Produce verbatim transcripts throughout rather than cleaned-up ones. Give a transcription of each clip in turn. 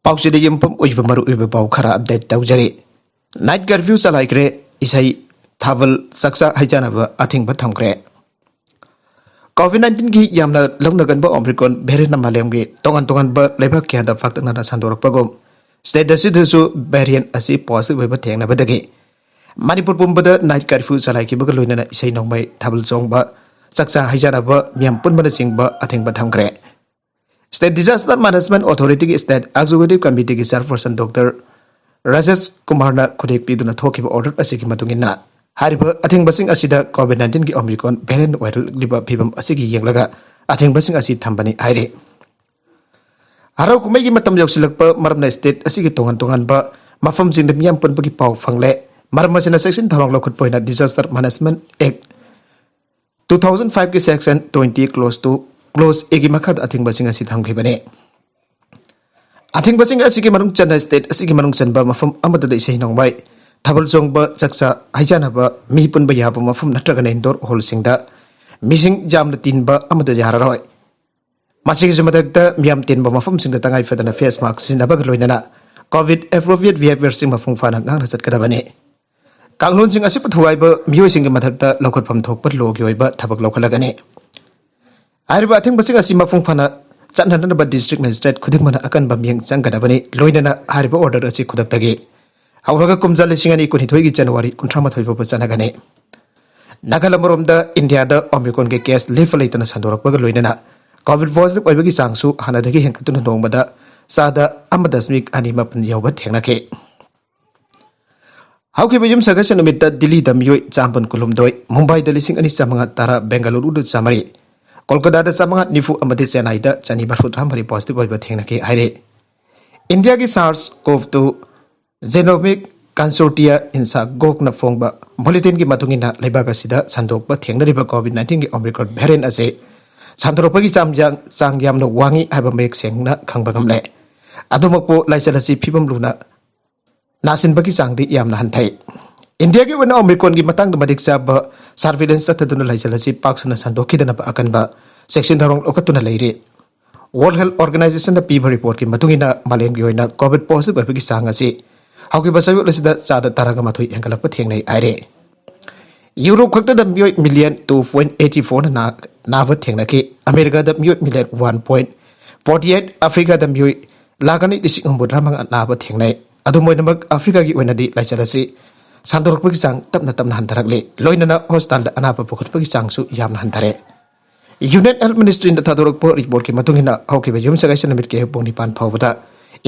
ꯄꯥꯎꯆꯦꯗ ꯌꯨꯝꯐꯝ ꯑꯣꯏꯕ ꯃꯔꯨꯑꯣꯏꯕ ꯄꯥꯎ ꯈꯔ ꯑꯞꯗꯦꯠ ꯇꯧꯖꯔꯤ꯫ ꯅꯥꯏꯠ ꯀꯔꯐ꯭ꯌꯨ ꯆꯂꯥꯏꯈ꯭ꯔꯦ, ꯏꯁꯩ, ꯊꯥꯕꯜ, ꯆꯥꯛꯆꯥ ꯍꯩꯖꯥꯟꯅꯕ ꯑꯊꯤꯡꯕ ꯊꯝꯈ꯭ꯔꯦ꯫ ꯀꯣꯚꯤꯗ ꯅꯥꯏꯟꯇꯤꯟꯒꯤ ꯌꯥꯝꯅ ꯂꯧꯅꯒꯟꯕ ꯑꯣꯃꯤꯀ꯭ꯔꯣꯟ ꯚꯦꯔꯤꯌꯟ ꯑꯃ ꯃꯥꯂꯦꯝꯒꯤ ꯇꯣꯉꯥꯟ ꯇꯣꯉꯥꯟꯕ ꯂꯩꯕꯥꯛ ꯀꯌꯥꯗ ꯄꯥꯛꯇꯛꯅꯅ ꯁꯟꯗꯣꯔꯛꯄꯒꯨꯝ, ꯁ꯭ꯇꯦꯠ ꯑꯁꯤꯗꯁꯨ ꯚꯦꯔꯤꯌꯟ ꯑꯁꯤ ꯄꯣꯖꯤꯇꯤꯚ ꯑꯣꯏꯕ ꯊꯦꯡꯅꯕꯗꯒꯤ ꯃꯅꯤꯄꯨꯔ ꯄꯨꯝꯕꯗ ꯅꯥꯏꯠ ꯀꯔꯐ꯭ꯌꯨ ꯆꯂꯥꯏꯈꯤꯕꯒ ꯂꯣꯏꯅꯅ ꯏꯁꯩ ꯅꯣꯡꯃꯥꯏ, ꯊꯥꯕꯜ ꯆꯣꯡꯕ, ꯆꯥꯛꯆꯥ ꯍꯩꯖꯥꯟꯅꯕ, ꯃꯤꯌꯥꯝ ꯄꯨꯟꯕꯅꯆꯤꯡꯕ ꯑꯊꯤꯡꯕ ꯊꯝꯈ꯭ꯔꯦ꯫ ꯁ꯭ꯇꯦꯠ ꯗꯤꯖꯥꯁꯇꯔ ꯃꯦꯅꯦꯖꯃꯦꯟꯠ ꯑꯣꯊꯣꯔꯤꯇꯤꯒꯤ ꯁ꯭ꯇꯦꯠ ꯑꯦꯛꯖꯤꯀ꯭ꯌꯨꯇꯤꯚ ꯀꯃꯤꯇꯤꯒꯤ ꯆꯦꯌꯔꯄꯔꯁꯟ ꯗꯣꯛꯇꯔ ꯔꯥꯖꯦꯁ ꯀꯨꯃꯥꯔꯅ ꯈꯨꯗꯦꯛ ꯄꯤꯗꯨꯅ ꯊꯣꯛꯈꯤꯕ ꯑꯣꯔꯗꯔ ꯑꯁꯤꯒꯤ ꯃꯇꯨꯡ ꯏꯟꯅ, ꯍꯥꯏꯔꯤꯕ ꯑꯊꯤꯡꯕꯁꯤꯡ ꯑꯁꯤꯗ ꯀꯣꯚꯤꯗ ꯅꯥꯏꯟꯇꯤꯟꯒꯤ ꯑꯣꯃꯤꯀ꯭ꯔꯣꯟ ꯚꯦꯔꯤꯌꯟ ꯑꯣꯏꯔꯛꯂꯤꯕ ꯐꯤꯕꯝ ꯑꯁꯤꯒꯤ ꯌꯦꯡꯂꯒ ꯑꯊꯤꯡꯕꯁꯤꯡ ꯑꯁꯤ ꯊꯝꯕꯅꯤ ꯍꯥꯏꯔꯤ꯫ ꯍꯔꯥꯎ ꯀꯨꯝꯍꯩꯒꯤ ꯃꯇꯝ ꯌꯧꯁꯤꯜꯂꯛꯄ ꯃꯔꯝꯅ ꯁ꯭ꯇꯦꯠ ꯑꯁꯤꯒꯤ ꯇꯣꯉꯥꯟ ꯇꯣꯉꯥꯟꯕ ꯃꯐꯝꯁꯤꯡꯗ ꯃꯤꯌꯥꯝ ꯄꯨꯟꯕꯒꯤ ꯄꯥꯎ ꯐꯪꯂꯦ꯫ ꯃꯔꯝ ꯑꯁꯤꯅ ꯆꯦꯛꯁꯤꯟ ꯊꯧꯔꯥꯡ ꯂꯧꯈꯠꯄ ꯑꯣꯏꯅ ꯗꯤꯖꯥꯁꯇꯔ ꯃꯦꯅꯦꯖꯃꯦꯟꯠ ꯑꯦꯛ ꯇꯨ ꯊꯥꯎꯖꯟ ꯐꯥꯏꯚꯀꯤ section twenty close two, close ꯑꯦꯒꯤ ꯃꯈꯥꯗ ꯑꯊꯤꯡꯕꯁꯤꯡ ꯑꯁꯤ ꯊꯝꯈꯤꯕꯅꯤ꯫ ꯑꯊꯤꯡꯕꯁꯤꯡ ꯑꯁꯤꯒꯤ ꯃꯅꯨꯡ ꯆꯟꯅ ꯁ꯭ꯇꯦꯠ ꯑꯁꯤꯒꯤ ꯃꯅꯨꯡ ꯆꯟꯕ ꯃꯐꯝ ꯑꯃꯠꯇꯗ ꯏꯁꯩ ꯅꯣꯡꯃꯥꯏ, ꯊꯥꯕꯜ ꯆꯣꯡꯕ, ꯆꯥꯛꯆꯥ ꯍꯩꯖꯥꯟꯅꯕ, ꯃꯤ ꯄꯨꯟꯕ ꯌꯥꯕ ꯃꯐꯝ ꯅꯠꯇ꯭ꯔꯒꯅ ꯏꯟꯗꯣꯔ ꯍꯣꯜꯁꯤꯡꯗ ꯃꯤꯁꯤꯡ ꯌꯥꯝꯅ ꯇꯤꯟꯕ ꯑꯃꯠꯇ ꯌꯥꯔꯔꯣꯏ꯫ ꯃꯁꯤꯒꯤꯁꯨ ꯃꯊꯛꯇ, ꯃꯤꯌꯥꯝ ꯇꯤꯟꯕ ꯃꯐꯝꯁꯤꯡꯗ ꯇꯉꯥꯏ ꯐꯗꯅ ꯐꯦꯁ ꯃꯥꯁꯛ ꯁꯤꯖꯤꯟꯅꯕꯒ ꯂꯣꯏꯅꯅ ꯀꯣꯚꯤꯗ ꯑꯦꯄ꯭ꯔꯣꯄ꯭ꯔꯤꯌꯦꯠ ꯕꯤꯍꯦꯕꯤꯌꯔꯁꯤꯡ ꯃꯄꯨꯡ ꯐꯥꯅ ꯉꯥꯛꯅ ꯆꯠꯀꯗꯕꯅꯤ꯫ ꯀꯥꯡꯂꯣꯟꯁꯤꯡ ꯑꯁꯤꯕꯨ ꯊꯨꯒꯥꯏꯕ ꯃꯤꯑꯣꯏꯁꯤꯡꯒꯤ ꯃꯊꯛꯇ ꯂꯧꯈꯠꯐꯝ ꯊꯣꯛꯄ ꯂꯣꯒꯤ ꯑꯣꯏꯕ ꯊꯕꯛ ꯂꯧꯈꯠꯂꯒꯅꯤ꯫ ꯍꯥꯏꯔꯤꯕ ꯑꯊꯤꯡꯕꯁꯤꯡ ꯑꯁꯤ ꯃꯄꯨꯡ ꯐꯥꯅ ꯆꯠꯅꯅꯕ ꯗꯤꯁꯇ꯭ꯔꯤꯛ ꯃꯦꯖꯤꯁꯇ꯭ꯔꯦꯠ ꯈꯨꯗꯤꯡꯃꯛꯅ ꯑꯀꯟꯕ ꯃꯤꯠꯌꯦꯡ ꯆꯪꯒꯗꯕꯅꯤ꯫ ꯂꯣꯏꯅꯅ ꯍꯥꯏꯔꯤꯕ ꯑꯣꯔꯗꯔ ꯑꯁꯤ ꯈꯨꯗꯛꯇꯒꯤ ꯍꯧꯔꯒ ꯀꯨꯝꯖꯥ ꯂꯤꯁꯤꯡ ꯑꯅꯤ ꯀꯨꯟꯅꯤꯊꯣꯏꯒꯤ ꯖꯅꯋꯥꯔꯤ ꯀꯨꯟꯊ꯭ꯔꯥ ꯃꯥꯊꯣꯏ ꯐꯥꯎꯕ ꯆꯠꯅꯒꯅꯤ꯫ ꯅꯥꯒꯥꯂꯦꯟ ꯑꯃꯔꯣꯝꯗ ꯏꯟꯗꯤꯌꯥꯗ ꯑꯣꯃꯤꯀ꯭ꯔꯣꯟꯒꯤ ꯀꯦꯁ ꯂꯦꯞꯄ ꯂꯩꯇꯅ ꯁꯟꯗꯣꯔꯛꯄꯒ ꯂꯣꯏꯅꯅ ꯀꯣꯚꯤꯗ ꯄꯣꯖꯤꯇꯤꯚ ꯑꯣꯏꯕꯒꯤ ꯆꯥꯡꯁꯨ ꯍꯥꯟꯅꯗꯒꯤ ꯍꯦꯟꯒꯠꯇꯨꯅ ꯅꯣꯡꯃꯗ ꯆꯥꯗ ꯑꯃ ꯗꯁꯃꯤꯛ ꯑꯅꯤ ꯃꯥꯄꯟ ꯌꯧꯕ ꯊꯦꯡꯅꯈꯤ꯫ ꯍꯧꯈꯤꯕ ꯌꯨꯝꯁꯀꯩꯁ ꯅꯨꯃꯤꯠꯇ ꯗꯤꯜꯂꯤꯗ ꯃꯤꯑꯣꯏ ꯆꯥꯝꯃꯄꯨꯟ ꯀꯨꯟꯍꯨꯝꯗꯣꯏ, ꯃꯨꯝꯕꯥꯏꯗ ꯂꯤꯁꯤꯡ ꯑꯅꯤ ꯆꯥꯝꯃꯉꯥ ꯇꯔꯥ, ꯕꯦꯡꯒꯂꯨꯔꯨꯗ ꯆꯥꯝꯃꯔꯤ, ꯀꯣꯜꯀꯇꯥꯗ ꯆꯥꯝꯃꯉꯥ ꯅꯤꯐꯨ ꯑꯃꯗꯤ ꯆꯦꯟꯅꯥꯏꯗ ꯆꯅꯤ ꯃꯔꯤꯐꯨ ꯇꯔꯥꯃꯔꯤ ꯄꯣꯖꯤꯇꯤꯚ ꯑꯣꯏꯕ ꯊꯦꯡꯅꯈꯤ ꯍꯥꯏꯔꯤ꯫ ꯏꯟꯗꯤꯌꯥꯒꯤ ꯁꯥꯔꯁ ꯀꯣꯚ ꯇꯨ ꯖꯦꯅꯣꯃꯤꯛ ꯀꯟꯁꯣꯔꯇꯤꯌꯥ ꯏꯟꯁꯥ ꯒꯣꯛꯅ ꯐꯣꯡꯕ ꯕꯨꯂꯦꯇꯤꯟꯒꯤ ꯃꯇꯨꯡ ꯏꯟꯅ, ꯂꯩꯕꯥꯛ ꯑꯁꯤꯗ ꯁꯟꯗꯣꯛꯄ ꯊꯦꯡꯅꯔꯤꯕ ꯀꯣꯚꯤꯗ ꯅꯥꯏꯟꯇꯤꯟꯒꯤ ꯑꯣꯃꯤꯀ꯭ꯔꯣꯟ ꯚꯦꯔꯤꯌꯟ ꯑꯁꯤ ꯁꯟꯗꯣꯔꯛꯄꯒꯤ ꯆꯥꯡ ꯌꯥꯝ-, ꯆꯥꯡ ꯌꯥꯝꯅ ꯋꯥꯡꯏ ꯍꯥꯏꯕ ꯃꯌꯦꯛ ꯁꯦꯡꯅ ꯈꯪꯕ ꯉꯝꯂꯦ꯫ ꯑꯗꯨꯃꯛꯄꯨ, ꯂꯥꯏꯆꯠ ꯑꯁꯤ ꯐꯤꯕꯝ ꯂꯨꯅ ꯅꯥꯁꯤꯟꯕꯒꯤ ꯆꯥꯡꯗꯤ ꯌꯥꯝꯅ ꯍꯟꯊꯩ꯫ ꯏꯟꯗꯤꯌꯥꯒꯤ ꯑꯣꯏꯅ ꯑꯣꯃꯤꯀ꯭ꯔꯣꯟꯒꯤ ꯃꯇꯥꯡꯗ ꯃꯇꯤꯛ ꯆꯥꯕ ꯁꯔꯚꯤꯂꯦꯟꯁ ꯆꯠꯊꯗꯨꯅ ꯂꯥꯏꯆꯠ ꯑꯁꯤ ꯄꯥꯛ ꯁꯟꯅ ꯁꯟꯗꯣꯛꯈꯤꯗꯅꯕ ꯑꯀꯟꯕ ꯆꯦꯛꯁꯤꯟ ꯊꯧꯔꯥꯡ ꯂꯧꯈꯠꯇꯨꯅ ꯂꯩꯔꯤ꯫ World Health Organizationꯅ ꯄꯤꯕ reportꯀꯤ ꯃꯇꯨꯡ ꯏꯟꯅ ꯃꯥꯂꯦꯝꯒꯤ ꯑꯣꯏꯅ COVID positive ꯑꯣꯏꯕꯒꯤ ꯆꯥꯡ ꯑꯁꯤ ꯍꯧꯈꯤꯕ ꯆꯌꯣꯜ ꯑꯁꯤꯗ ꯆꯥꯗ ꯇꯔꯥꯒ ꯃꯥꯊꯣꯏ ꯍꯦꯟꯒꯠꯂꯛꯄ ꯊꯦꯡꯅꯩ ꯍꯥꯏꯔꯦ꯫ ꯌꯨꯔꯣꯞ ꯈꯛꯇꯗ ꯃꯤꯑꯣꯏ million two point eighty fourꯅ ꯅꯥ-, ꯅꯥꯕ ꯊꯦꯡꯅꯈꯤ꯫ ꯑꯃꯦꯔꯤꯀꯥꯗ ꯃꯤꯑꯣꯏ million one point forty eight, ꯑꯐ꯭ꯔꯤꯀꯥꯗ ꯃꯤꯑꯣꯏ ꯂꯥꯈ ꯑꯅꯤ ꯂꯤꯁꯤꯡ ꯍꯨꯝꯐꯨꯇꯔꯥ ꯃꯉꯥ ꯅꯥꯕ ꯊꯦꯡꯅꯩ꯫ ꯑꯗꯨꯝ ꯑꯣꯏꯅꯃꯛ, ꯑꯐ꯭ꯔꯤꯀꯥꯒꯤ ꯑꯣꯏꯅꯗꯤ ꯂꯥꯏꯆꯠ ꯑꯁꯤ ꯁꯟꯗꯣꯔꯛꯄꯒꯤ ꯆꯥꯡ ꯇꯞꯅ ꯇꯞꯅ ꯍꯟꯊꯔꯛꯂꯤ꯫ ꯂꯣꯏꯅꯅ hospitalꯗ ꯑꯅꯥꯕ ꯄꯨꯈꯠꯄꯒꯤ ꯆꯥꯡꯁꯨ ꯌꯥꯝꯅ ꯍꯟꯊꯔꯦ꯫ Union Health Ministryꯅ ꯊꯥꯗꯣꯔꯛꯄ reportꯀꯤ ꯃꯇꯨꯡ ꯏꯟꯅ, ꯍꯧꯈꯤꯕ ꯌꯨꯝꯁꯀꯩꯁ ꯅꯨꯃꯤꯠꯀꯤ ꯄꯨꯡ ꯅꯤꯄꯥꯟ ꯐꯥꯎꯕꯗ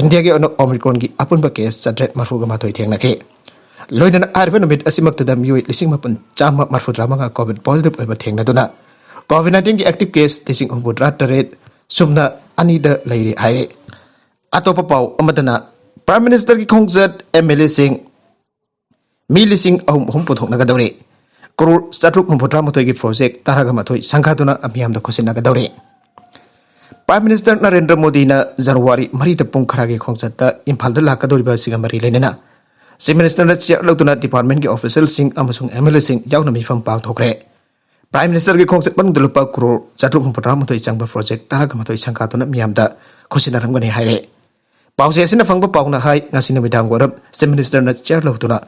ꯏꯟꯗꯤꯌꯥꯒꯤ ꯑꯣꯏꯅ Omicronꯒꯤ ꯑꯄꯨꯟꯕ case ꯆꯥꯇ꯭ꯔꯦꯠ ꯃꯔꯤꯐꯨꯒ ꯃꯥꯊꯣꯏ ꯊꯦꯡꯅꯈꯤ꯫ ꯂꯣꯏꯅꯅ ꯍꯥꯏꯔꯤꯕ ꯅꯨꯃꯤꯠ ꯑꯁꯤꯃꯛꯇꯗ ꯃꯤꯑꯣꯏ ꯂꯤꯁꯤꯡ ꯃꯥꯄꯟ ꯆꯥꯝꯃ ꯃꯔꯤꯐꯨꯇꯔꯥ ꯃꯉꯥ COVID positive ꯑꯣꯏꯕ ꯊꯦꯡꯅꯗꯨꯅ, COVID nineteenꯒꯤ active case ꯂꯤꯁꯤꯡ ꯍꯨꯝꯐꯨꯇꯔꯥ ꯇꯔꯦꯠ ꯁꯨꯞꯅ ꯑꯅꯤꯗ ꯂꯩꯔꯤ ꯍꯥꯏꯔꯤ꯫ ꯑꯇꯣꯞꯄ ꯄꯥꯎ ꯑꯃꯗꯅ, Prime Ministerꯒꯤ ꯈꯣꯡꯆꯠ, MLAꯁꯤꯡ ꯃꯤ ꯂꯤꯁꯤꯡ ꯑꯍꯨꯝ ꯑꯍꯨꯝ ꯄꯨꯊꯣꯛꯅꯒꯗꯧꯔꯦ꯫ ꯀ꯭ꯔꯣꯔ ꯆꯥꯇ꯭ꯔꯨꯛ ꯍꯨꯝꯐꯨꯇꯔꯥ ꯃꯥꯊꯣꯏꯒꯤ project ꯇꯔꯥꯒ ꯃꯥꯊꯣꯏ ꯁꯪꯒꯥꯗꯨꯅ ꯃꯤꯌꯥꯝꯗ ꯈꯨꯠꯁꯤꯟꯅꯒꯗꯧꯔꯦ꯫ Prime Minister ꯅꯔꯦꯟꯗ꯭ꯔ ꯃꯣꯗꯤꯅ ꯖꯅꯋꯥꯔꯤ ꯃꯔꯤꯗ ꯄꯨꯡ ꯈꯔꯒꯤ ꯈꯣꯡꯆꯠꯇ ꯏꯝꯐꯥꯜꯗ ꯂꯥꯛꯀꯗꯧꯔꯤꯕ ꯑꯁꯤꯒ ꯃꯔꯤ ꯂꯩꯅꯅ Chief Ministerꯅ chair ꯂꯧꯗꯨꯅ departmentꯀꯤ officialꯁꯤꯡ ꯑꯃꯁꯨꯡ MLAꯁꯤꯡ ꯌꯥꯎꯅ ꯃꯤꯐꯝ ꯄꯥꯡꯊꯣꯛꯈ꯭ꯔꯦ꯫ Prime Ministerꯒꯤ ꯈꯣꯡꯆꯠ ꯃꯅꯨꯡꯗ ꯂꯨꯄꯥ ꯀ꯭ꯔꯣꯔ ꯆꯥꯇ꯭ꯔꯨꯛ ꯍꯨꯝꯐꯨꯇꯔꯥ ꯃꯥꯊꯣꯏ ꯆꯪꯕ project ꯇꯔꯥꯒ ꯃꯥꯊꯣꯏ ꯁꯪꯒꯥꯗꯨꯅ ꯃꯤꯌꯥꯝꯗ ꯈꯨꯠꯁꯤꯟꯅꯔꯝꯒꯅꯤ ꯍꯥꯏꯔꯦ꯫ ꯄꯥꯎꯆꯦ ꯑꯁꯤꯅ ꯐꯪꯕ ꯄꯥꯎꯅ ꯍꯥꯏ, ꯉꯁꯤ ꯅꯨꯃꯤꯗꯥꯡ ꯋꯥꯏꯔꯝ Chief Ministerꯅ chair ꯂꯧꯗꯨꯅ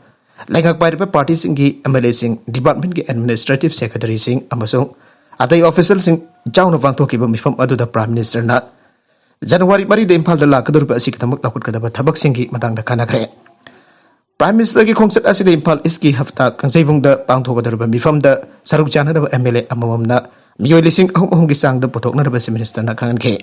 ꯂꯩꯉꯥꯛ ꯄꯥꯏꯔꯤꯕ partyꯁꯤꯡꯒꯤ MLAꯁꯤꯡ, departmentꯀꯤ administrative secretaryꯁꯤꯡ ꯑꯃꯁꯨꯡ ꯑꯇꯩ officialꯁꯤꯡ ꯌꯥꯎꯅ ꯄꯥꯡꯊꯣꯛꯈꯤꯕ ꯃꯤꯐꯝ ꯑꯗꯨꯗ Prime Ministerꯅ ꯖꯅꯋꯥꯔꯤ ꯃꯔꯤꯗ ꯏꯝꯐꯥꯜꯗ ꯂꯥꯛꯀꯗꯧꯔꯤꯕ ꯑꯁꯤꯒꯤꯗꯃꯛ ꯂꯧꯈꯠꯀꯗꯕ ꯊꯕꯛꯁꯤꯡꯒꯤ ꯃꯇꯥꯡꯗ ꯈꯟꯅꯈ꯭ꯔꯦ꯫ Prime Ministerꯒꯤ ꯈꯣꯡꯆꯠ ꯑꯁꯤꯗ ꯏꯝꯐꯥꯜ Eastꯀꯤ ꯍꯞꯇꯥ ꯀꯥꯡꯖꯩꯕꯨꯡꯗ ꯄꯥꯡꯊꯣꯛꯀꯗꯧꯔꯤꯕ ꯃꯤꯐꯝꯗ ꯁꯔꯨꯛ ꯌꯥꯅꯅꯕ MLA ꯑꯃꯃꯝꯅ ꯃꯤꯑꯣꯏ ꯂꯤꯁꯤꯡ ꯑꯍꯨꯝ ꯑꯍꯨꯝꯒꯤ ꯆꯥꯡꯗ ꯄꯨꯊꯣꯛꯅꯅꯕ Chief Ministerꯅ ꯈꯪꯍꯟꯈꯤ꯫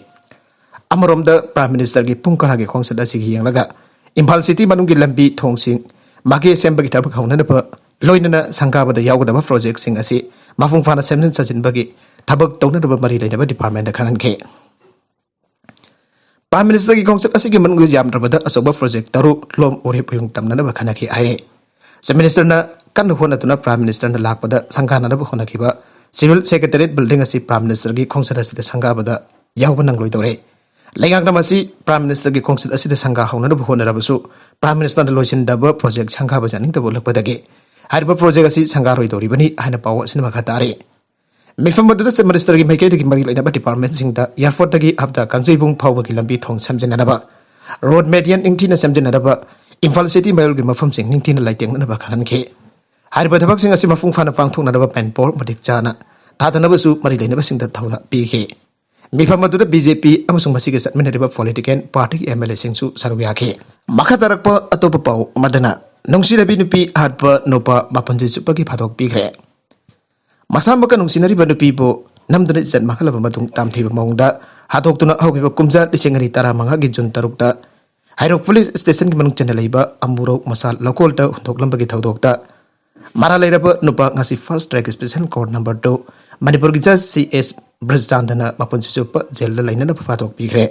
ꯑꯃꯔꯣꯝꯗ, Prime Ministerꯒꯤ ꯄꯨꯡ ꯈꯔꯒꯤ ꯈꯣꯡꯆꯠ ꯑꯁꯤꯒꯤ ꯌꯦꯡꯂꯒ ꯏꯝꯐꯥꯜ city ꯃꯅꯨꯡꯒꯤ ꯂꯝꯕꯤ ꯊꯣꯡꯁꯤꯡ ꯃꯥꯒꯦ ꯁꯦꯝꯕꯒꯤ ꯊꯕꯛ ꯍꯧꯅꯅꯕ, ꯂꯣꯏꯅꯅ ꯁꯪꯒꯥꯕꯗ ꯌꯥꯎꯒꯗꯕ projectꯁꯤꯡ ꯑꯁꯤ ꯃꯄꯨꯡ ꯐꯥꯅ ꯁꯦꯝꯖꯤꯟ ꯁꯥꯖꯤꯟꯕꯒꯤ ꯊꯕꯛ ꯇꯧꯅꯅꯕ ꯃꯔꯤ ꯂꯩꯅꯕ departmentꯗ ꯈꯪꯍꯟꯈꯤ꯫ Prime Ministerꯒꯤ ꯈꯣꯡꯆꯠ ꯑꯁꯤꯒꯤ ꯃꯅꯨꯡꯗ ꯌꯥꯝꯗ꯭ꯔꯕꯗ ꯑꯆꯧꯕ project ꯇꯔꯨꯛ ꯂꯣꯝ ꯎꯔꯤꯞ ꯎꯌꯨꯡ ꯇꯝꯅꯅꯕ ꯈꯟꯅꯈꯤ ꯍꯥꯏꯔꯤ꯫ Chief Ministerꯅ ꯀꯟꯅ ꯍꯣꯠꯅꯗꯨꯅ Prime Ministerꯅ ꯂꯥꯛꯄꯗ ꯁꯪꯒꯥꯅꯅꯕ ꯍꯣꯠꯅꯈꯤꯕ Civil Secretariat building ꯑꯁꯤ Prime Ministerꯒꯤ ꯈꯣꯡꯆꯠ ꯑꯁꯤꯗ ꯁꯪꯒꯥꯕꯗ ꯌꯥꯎꯕ ꯅꯪꯂꯣꯏꯗꯧꯔꯦ꯫ ꯂꯩꯉꯥꯛꯅ ꯃꯁꯤ Prime Ministerꯒꯤ ꯈꯣꯡꯆꯠ ꯑꯁꯤꯗ ꯁꯪꯒꯥ ꯍꯧꯅꯅꯕ ꯍꯣꯠꯅꯔꯕꯁꯨ, Prime Ministerꯅ ꯂꯣꯏꯁꯤꯟꯗꯕ project ꯁꯪꯒꯥꯕ ꯌꯥꯅꯤꯡꯗꯕ ꯎꯠꯂꯛꯄꯗꯒꯤ ꯍꯥꯏꯔꯤꯕ project ꯑꯁꯤ ꯁꯪꯒꯥꯔꯣꯏꯗꯧꯔꯤꯕꯅꯤ ꯍꯥꯏꯅ ꯄꯥꯎ ꯑꯁꯤꯅ ꯃꯈꯥ ꯇꯥꯔꯤ꯫ ꯃꯤꯐꯝ ꯑꯗꯨꯗ Chief Minister ꯒꯤ ꯃꯥꯏꯀꯩꯗꯒꯤ ꯃꯔꯤ ꯂꯩꯅꯕ department ꯁꯤꯡꯗ airport ꯇꯒꯤ ꯍꯞꯇꯥ ꯀꯥꯡꯖꯩꯕꯨꯡ ꯐꯥꯎꯕꯒꯤ ꯂꯝꯕꯤ ꯊꯣꯡ ꯁꯦꯝꯖꯤꯟꯅꯅꯕ, road median ꯅꯤꯡꯊꯤꯅ ꯁꯦꯝꯖꯤꯟꯅꯅꯕ, ꯏꯝꯐꯥꯜ city ꯃꯌꯣꯜꯒꯤ ꯃꯐꯝꯁꯤꯡ ꯅꯤꯡꯊꯤꯅ ꯂꯩꯇꯦꯡꯅꯅꯕ ꯈꯪꯍꯟꯈꯤ꯫ ꯍꯥꯏꯔꯤꯕ ꯊꯕꯛꯁꯤꯡ ꯑꯁꯤ ꯃꯄꯨꯡ ꯐꯥꯅ ꯄꯥꯡꯊꯣꯛꯅꯅꯕ manpower ꯃꯇꯤꯛ ꯆꯥꯅ ꯊꯥꯗꯅꯕꯁꯨ ꯃꯔꯤ ꯂꯩꯅꯕꯁꯤꯡꯗ ꯊꯧꯗꯥ ꯄꯤꯈꯤ꯫ ꯃꯤꯐꯝ ꯑꯗꯨꯗ BJP ꯑꯃꯁꯨꯡ ꯃꯁꯤꯒꯤ ꯆꯠꯃꯤꯟꯅꯔꯤꯕ political party ꯒꯤ MLA ꯁꯤꯡꯁꯨ ꯁꯔꯨꯛ ꯌꯥꯈꯤ꯫ ꯃꯈꯥ ꯇꯥꯔꯛꯄ ꯑꯇꯣꯞꯄ ꯄꯥꯎ ꯑꯃꯗꯅ, ꯅꯨꯡꯁꯤꯅꯕꯤ ꯅꯨꯄꯤ ꯍꯥꯠꯄ ꯅꯨꯄꯥ ꯃꯄꯨꯟꯁꯤ ꯆꯨꯞꯄꯒꯤ ꯐꯥꯗꯣꯛ ꯄꯤꯈ꯭ꯔꯦ꯫ ꯃꯁꯥꯃꯛꯀ ꯅꯨꯡꯁꯤꯅꯔꯤꯕ ꯅꯨꯄꯤꯕꯨ ꯅꯝꯗꯨꯅ ꯏꯖꯠ ꯃꯥꯡꯍꯜꯂꯕ ꯃꯇꯨꯡ ꯇꯝꯊꯤꯕ ꯃꯑꯣꯡꯗ ꯍꯥꯠꯇꯣꯛꯇꯨꯅ ꯍꯧꯈꯤꯕ ꯀꯨꯝꯖꯥ ꯂꯤꯁꯤꯡ ꯑꯅꯤ ꯇꯔꯥꯃꯉꯥꯒꯤ ꯖꯨꯟ ꯇꯔꯨꯛꯇ ꯍꯩꯔꯣꯛ police station ꯒꯤ ꯃꯅꯨꯡ ꯆꯟꯅ ꯂꯩꯕ ꯑꯃꯨꯔꯧ ꯃꯁꯥ ꯂꯧꯀꯣꯜꯗ ꯍꯨꯟꯗꯣꯛꯂꯝꯕꯒꯤ ꯊꯧꯗꯣꯛꯇ ꯃꯔꯥꯜ ꯂꯩꯔꯕ ꯅꯨꯄꯥ ꯉꯁꯤ fast track special court number two ꯃꯅꯤꯄꯨꯔꯒꯤ judge C S ꯕ꯭ꯔꯖꯆꯥꯟꯗꯅ ꯃꯄꯨꯟꯁꯤ ꯆꯨꯞꯄ ꯖꯦꯜꯗ ꯂꯩꯅꯅꯕ ꯐꯥꯗꯣꯛ ꯄꯤꯈ꯭ꯔꯦ꯫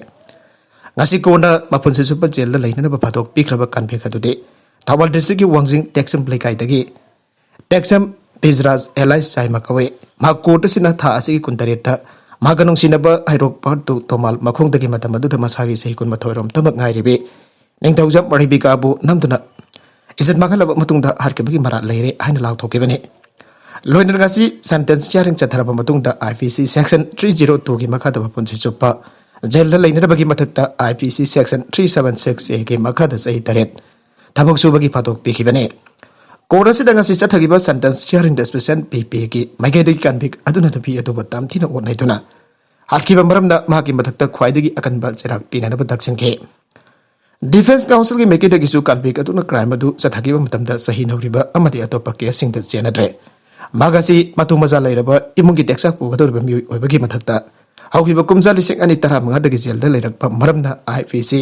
ꯉꯁꯤ ꯀꯣꯟꯅ ꯃꯄꯨꯟꯁꯤ ꯆꯨꯞꯄ ꯖꯦꯜꯗ ꯂꯩꯅꯅꯕ ꯐꯥꯗꯣꯛ ꯄꯤꯈ꯭ꯔꯕ convict ꯑꯗꯨꯗꯤ ꯊꯧꯕꯥꯜ district ꯀꯤ ꯋꯥꯡꯖꯤꯡ ꯇꯦꯛꯆꯝ ꯂꯩꯀꯥꯏꯗꯒꯤ ꯇꯦꯛꯆꯝ ꯕꯤꯖꯔꯥꯖ alias ꯆꯥꯏꯃ ꯀꯧꯏ꯫ ꯃꯍꯥꯛ court ꯑꯁꯤꯅ ꯊꯥ ꯑꯁꯤꯒꯤ ꯀꯨꯟꯇꯔꯦꯠꯇ ꯃꯍꯥꯛꯀ ꯅꯨꯡꯁꯤꯅꯕ ꯍꯩꯔꯣꯛ part two ꯇꯣꯃꯥꯜ ꯃꯈꯣꯡꯗꯒꯤ ꯃꯇꯝ ꯑꯗꯨꯗ ꯃꯁꯥꯒꯤ ꯆꯍꯤ ꯀꯨꯟꯃꯥꯊꯣꯏ ꯔꯣꯝꯇꯃꯛ ꯉꯥꯏꯔꯤꯕꯤ ꯅꯤꯡꯊꯧꯖꯝ ꯔꯦꯕꯤꯀꯥꯕꯨ ꯅꯝꯗꯨꯅ ꯏꯖꯠ ꯃꯥꯡꯍꯜꯂꯕ ꯃꯇꯨꯡꯗ ꯍꯥꯠꯈꯤꯕꯒꯤ ꯃꯔꯥꯜ ꯂꯩꯔꯦ ꯍꯥꯏꯅ ꯂꯥꯎꯊꯣꯛꯈꯤꯕꯅꯤ꯫ ꯂꯣꯏꯅꯅ ꯉꯁꯤ sentence hearing ꯆꯠꯊꯔꯕ ꯃꯇꯨꯡꯗ IPC section three zero two ꯒꯤ ꯃꯈꯥꯗ ꯃꯄꯨꯟꯁꯤ ꯆꯨꯞꯄ ꯖꯦꯜꯗ ꯂꯩꯅꯅꯕꯒꯤ ꯃꯊꯛꯇ IPC section three seven six A ꯒꯤ ꯃꯈꯥꯗ ꯆꯍꯤ ꯇꯔꯦꯠ ꯊꯕꯛ ꯁꯨꯕꯒꯤ ꯐꯥꯗꯣꯛ ꯄꯤꯈꯤꯕꯅꯤ꯫ Court ꯑꯁꯤꯗ ꯉꯁꯤ ꯆꯠꯊꯈꯤꯕ sentence hearing ꯗ special ꯄꯤ ꯄꯤ ꯒꯤ ꯃꯥꯏꯀꯩꯗꯒꯤ convict ꯑꯗꯨꯅ ꯅꯨꯄꯤ ꯑꯗꯨꯕꯨ ꯇꯝꯊꯤꯅ ꯑꯣꯠ ꯅꯩꯗꯨꯅ ꯍꯥꯠꯈꯤꯕ ꯃꯔꯝꯅ ꯃꯍꯥꯛꯀꯤ ꯃꯊꯛꯇ ꯈ꯭ꯋꯥꯏꯗꯒꯤ ꯑꯀꯟꯕ ꯆꯩꯔꯥꯛ ꯄꯤꯅꯅꯕ ꯇꯛꯁꯤꯟꯈꯤ꯫ Defence counsel ꯒꯤ ꯃꯥꯏꯀꯩꯗꯒꯤꯁꯨ convict ꯑꯗꯨꯅ crime ꯑꯗꯨ ꯆꯠꯊꯈꯤꯕ ꯃꯇꯝꯗ ꯆꯍꯤ ꯅꯧꯔꯤꯕ ꯑꯃꯗꯤ ꯑꯇꯣꯞꯄ case ꯁꯤꯡꯗ ꯆꯦꯟꯅꯗ꯭ꯔꯦ꯫ ꯃꯍꯥꯛ ꯑꯁꯤ ꯃꯇꯨ ꯃꯆꯥ ꯂꯩꯔꯕ ꯏꯃꯨꯡꯒꯤ ꯇꯦꯛꯆꯥꯛ ꯄꯨꯒꯗꯧꯔꯤꯕ ꯃꯤꯑꯣꯏ ꯑꯣꯏꯕꯒꯤ ꯃꯊꯛꯇ ꯍꯧꯈꯤꯕ ꯀꯨꯝꯖꯥ ꯂꯤꯁꯤꯡ ꯑꯅꯤ ꯇꯔꯥꯃꯉꯥꯗꯒꯤ ꯖꯦꯜꯗ ꯂꯩꯔꯛꯄ ꯃꯔꯝꯅ IPC